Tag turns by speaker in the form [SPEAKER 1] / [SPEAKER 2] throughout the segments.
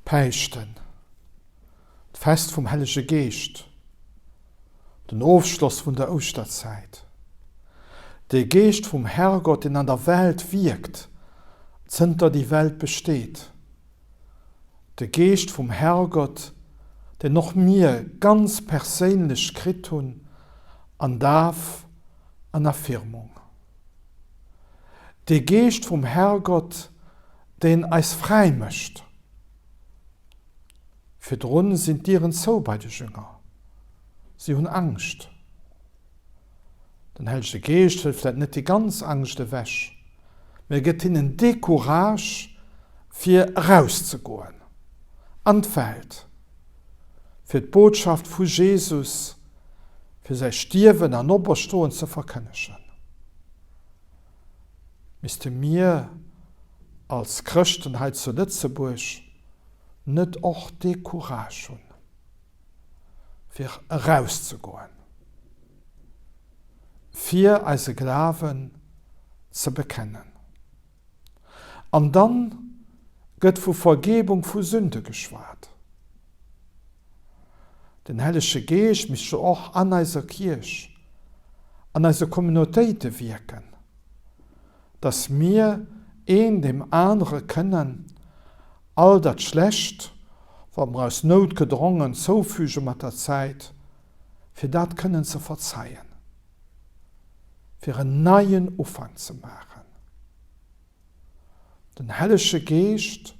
[SPEAKER 1] Päischten, d'Fest vum Hellege Geescht, den Ofschloss vun der Ouschterzäit. Dee Geescht vum Herrgott, deen an der Welt wierkt, zënter déi Welt besteet. De Geescht vum Herrgott, deen och mir ganz perséinlech kritt hunn an Daf an a Firmung. Dee Geescht vum Herrgott, deen eis fräi mécht. Virdrun sinn d'Dieren zou bei de Jünger. Si hunn Angscht. Den Hellege Geescht hëlt vläit net déi ganz Angscht ewech, mä e gëtt hinnen dee Courage, fir erauszegoen an d'Welt, fir d'Botschaft vu Jesus, fir säi Stierwen an Operstoen ze verkënnegen. Misste mir als Chrëschten hei zu Lëtzebuerg net och dee Courage hunn, fir erauszegoen, fir eise Glawen ze bekennen? An dann gëtt vu Vergebung vu Sünde geschwat. Den Hellege Geescht misst jo och an eiser Kierch, an eise Communautéite wierken, dass mir een deem anere kënnen all dat Schlecht, wat mer eis noutgedrongen zoufüge mat der Zäit, fir dat kënnen ze verzeien, fir en neien Ufank ze maachen. Den Hellege Geescht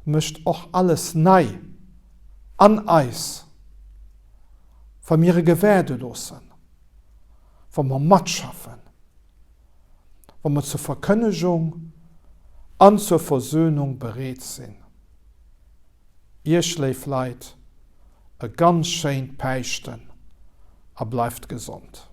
[SPEAKER 1] mécht och alles nei an eis, wa mir e gewäerde loossen, wa mer matschaffen, wa mer zur Verkënnegung an zur Versöhnung bereet sinn. Iech, léif Leit, e ganz schéint Päischten a bleift gesond.